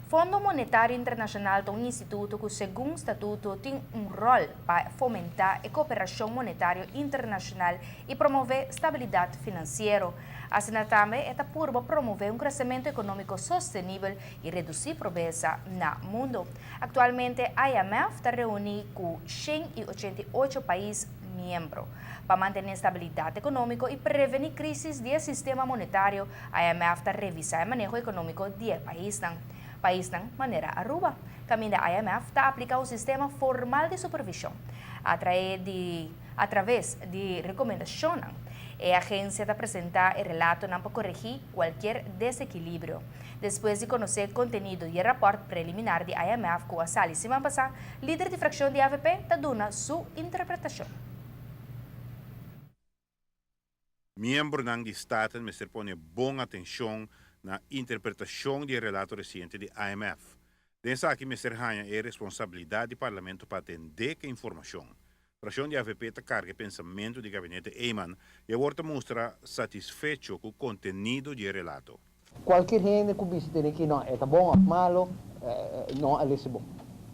Fondo Monetario Internacional ta un instituto cu segun statuto tin un rol pa fomenta e cooperacion monetario internacional y promove stabilidad financiero. Asina tambe e ta purba promove un crecemento economico sostenibel y reduci pobresa na mundo. Actualmente IMF ta reuni cu 188 pais miembro. Pa mantene stabilidad economico y preveni crisis di e sistema monetario, IMF ta revisa e maneho economico di e paisnan. Paisnan manera Aruba, caminda IMF ta aplica un sistema formal di supervision. Atrae di atraves di recomendacionnan, e agencia ta presenta e relatonan pa coregi cualkier desekilibrio. Despues di conoce contenido di e rapport preliminar di IMF cu a sali siman pasa, lider di fraccion di avp ta duna su interpretacion. Miembronan di Staten mester pone bon atencion na interpretacion di e relato reciente di IMF. Den esaki mester haña e responsabilidad di Parlamento pa atende cu e informacion. Fraccion di avp ta carga e pensamento di Gabinete Eman y awor ta mustra satisfecho cu contenido di e relato. Cualkier hende cu bisa tene ki no e ta bon of malo, no a lesa bon.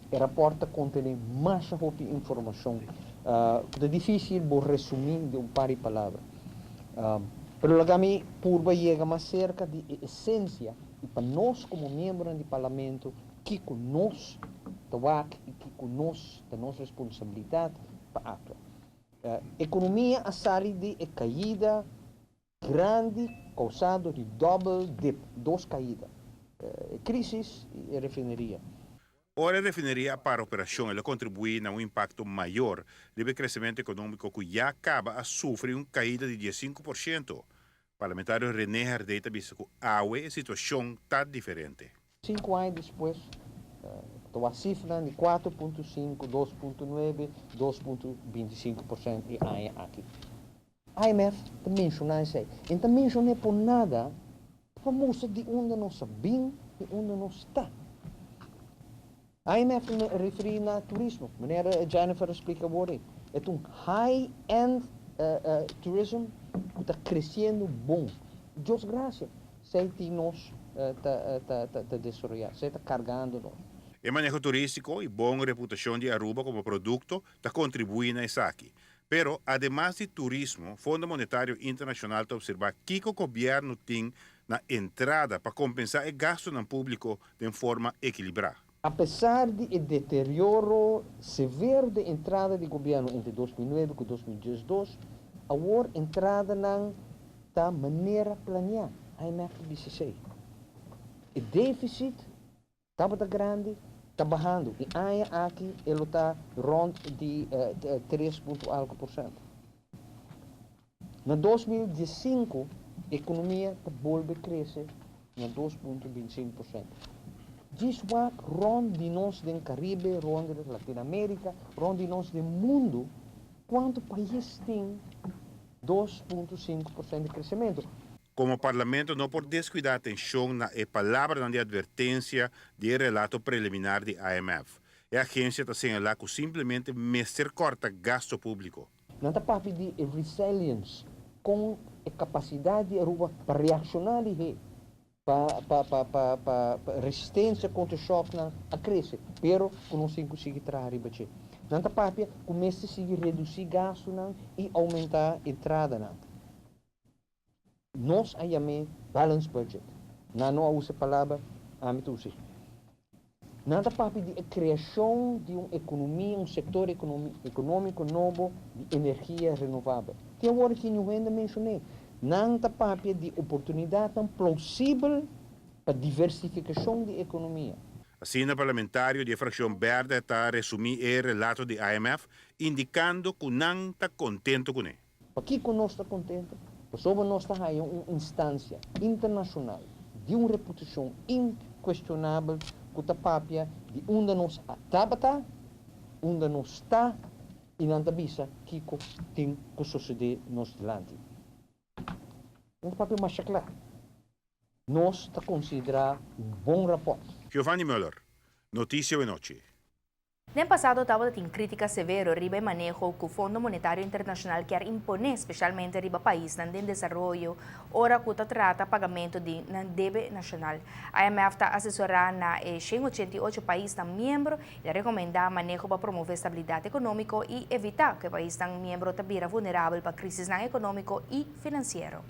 E rapport ta contene masha hopi informacion cu ta dificil bo resumi den un par di palabra. Pero laga mi purba yega mas cerca di e esencia y pa nos como miembronan di Parlamento kico nos ta wak y kico nos ta nos responsabilidad pa actua. Economia a sali di e caida grandi causado di double dip, dos caida, e crisis y e refineria. Ora e refineria a para operacion el a contribui na un impacto mayor riba e crecemento economico cu ya caba a sufri un caida di 15%. Parlamentario René Herdé ta bisa cu awe e situacion ta diferente. 5 aña despues, ta wak cifranan di 4.5, 2.9, 2.25% e aña aki. IMF ta menciona esey. E no ta menciona por nada pa mustra di unda nos a bin y unda nos ta. IMF ta referi na turismo, manera Jennifer a splica awor ey. E ta un high-end tourism cu ta creciendo bon. Dios gracia, esey tin nos ta desaroya, esey ta cargando nos. E maneho turistico y bon reputacion di Aruba como producto ta contribui na esaki. Pero, ademas di turismo, Fondo Monetario Internacional ta observa kico gobierno tin na entrada pa compensa e gastonan publico den forma ekilibra. Apesar di e deterioro severo den entrada di gobierno entre 2009 cu 2012, awor entradanan ta manera planea, IMF ta bisa esey. E deficit tabata grandi, ta bahando y aña aki e lo ta rond di 3 punto algo porcento. Na 2015 economia ta bolbe crece na 2.25%. Djis wak rond di nos den Caribe, rond di Latinoamerica, rond di nos den mundo, cuanto pais tin 2.5% di crecemento? Como Parlamento no por descuida atencion na e palabranan di advertencia di e relato preliminar di IMF. E agencia ta señala cu simplemente mester corta gasto publico. Nan ta papia di resilience, con e capacidad di Aruba pa reacciona lihe, pa resistencia contra shocknan a crece, pero cu nos tin cu sigui traha riba dje. Nan ta papia cu mester sigui reduci gastonan y aumenta entradanan. Nos a yam'e balanced budget. Nan no a usa e palabra, ami ta usa. Nan ta papia di e creacion di un economia, un sector economico nobo di energia renovabel. Te awor aki niun hende a mencion'e. Nan ta papia di oportunidadnan plausibel pa diversificacion di economia. Asina parlamentario di e fraccion berde ta resumi e relato di IMF, indicando cu nan ta contento cune. Pakico nos ta contento? Pasobra nos ta haya un instancia internacional di un reputacion incuestionabel cu ta papia di unda nos a tabata, unda nos ta y nan ta bisa kico tin cu sucede nos dilanti. Nan ta papia masha cla. Nos ta considera un bon rapport. Giovanni Muller, Noticia Awenochi. Den pasado tabatin critica severo riba e maneho cu Fondo Monetario Internacional kier impone, specialmente riba paisnan den desaroyo, ora cu ta trata pagamento di nan debe nacional. IMF ta asesora na 188 paisnan miembro y ta recomenda maneho pa promove estabilidad economico y evita cu paisnan miembro ta bira vulnerabel pa crisis economico y financiero.